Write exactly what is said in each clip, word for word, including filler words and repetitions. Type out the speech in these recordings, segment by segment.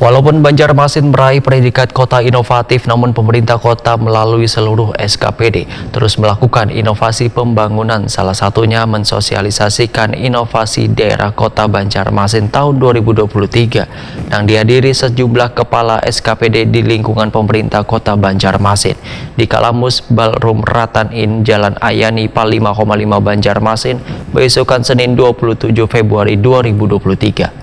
Walaupun Banjarmasin meraih predikat kota inovatif, namun pemerintah kota melalui seluruh S K P D terus melakukan inovasi pembangunan, salah satunya mensosialisasikan inovasi daerah kota Banjarmasin tahun dua ribu dua puluh tiga yang dihadiri sejumlah kepala S K P D di lingkungan pemerintah kota Banjarmasin. Di Kalamus Ballroom Ratan Inn, Jalan Ayani, Pal lima koma lima Banjarmasin, beisukan Senin dua puluh tujuh Februari dua ribu dua puluh tiga.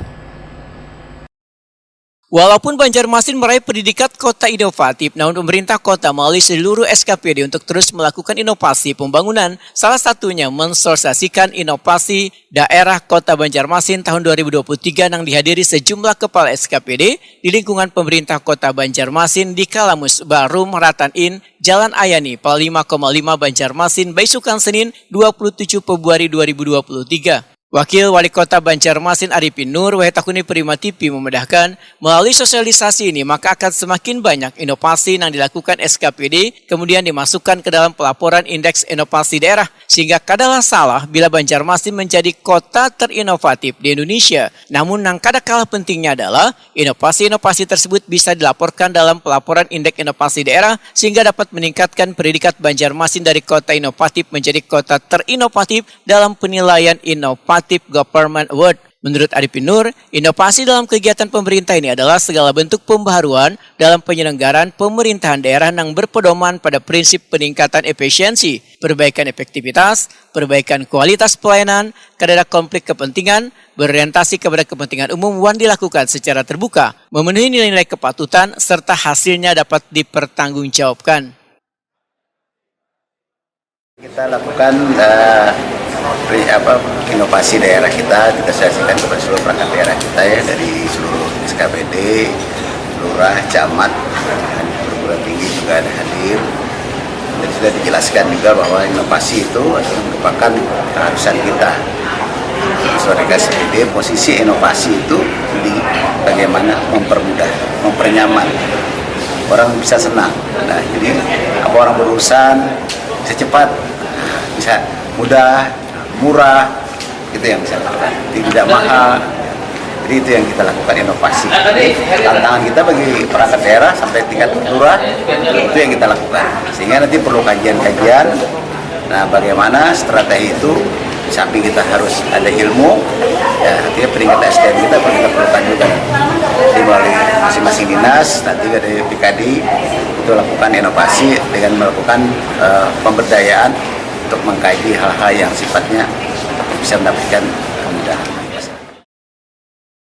Walaupun Banjarmasin meraih predikat kota inovatif, namun pemerintah kota melalui seluruh S K P D untuk terus melakukan inovasi pembangunan, salah satunya mensosialisasikan inovasi daerah kota Banjarmasin tahun dua ribu dua puluh tiga yang dihadiri sejumlah kepala S K P D di lingkungan pemerintah kota Banjarmasin di Kalamus Ballroom Ratan Inn, Jalan Ayani, Pal lima koma lima Banjarmasin, baisukan Senin dua puluh tujuh Februari dua ribu dua puluh tiga. Wakil Wali Kota Banjarmasin Arifin Nur, wahai takuni Prima T V, memedahkan, melalui sosialisasi ini maka akan semakin banyak inovasi yang dilakukan S K P D, kemudian dimasukkan ke dalam pelaporan Indeks Inovasi Daerah, sehingga kadalah salah bila Banjarmasin menjadi kota terinovatif di Indonesia. Namun yang kada kalah pentingnya adalah inovasi-inovasi tersebut bisa dilaporkan dalam pelaporan Indeks Inovasi Daerah, sehingga dapat meningkatkan predikat Banjarmasin dari kota inovatif menjadi kota terinovatif dalam penilaian Innovative Government Award. Menurut Arifin Nur, inovasi dalam kegiatan pemerintah ini adalah segala bentuk pembaharuan dalam penyelenggaraan pemerintahan daerah yang berpedoman pada prinsip peningkatan efisiensi, perbaikan efektivitas, perbaikan kualitas pelayanan, kadada konflik kepentingan, berorientasi kepada kepentingan umum, wan dilakukan secara terbuka, memenuhi nilai-nilai kepatutan, serta hasilnya dapat dipertanggungjawabkan. Kita lakukan eh, pri- apa, inovasi daerah kita, kita sosialisasikan kepada seluruh perangkat daerah kita, ya, dari seluruh S K P D, lurah, camat, perguruan tinggi juga ada hadir. Dan sudah dijelaskan juga bahwa inovasi itu adalah merupakan keharusan kita. Sebagai S K P D, posisi inovasi itu di bagaimana mempermudah, mempernyaman. Orang bisa senang. Nah, jadi apa orang berurusan, bisa cepat, bisa mudah, murah, itu yang bisa dilakukan. Jadi tidak mahal. Jadi itu yang kita lakukan, inovasi. Jadi tantangan kita bagi perangkat daerah sampai tingkat lurah, itu yang kita lakukan. Sehingga nanti perlu kajian-kajian. Nah, bagaimana strategi itu, di samping kita harus ada ilmu, ya, artinya peningkatan S D M kita perlu kita perlukan juga. Jadi melalui masing-masing dinas, nanti dari P K D itu lakukan inovasi dengan melakukan eh, pemberdayaan untuk mengkaji hal-hal yang sifatnya bisa mendapatkan kemudahan.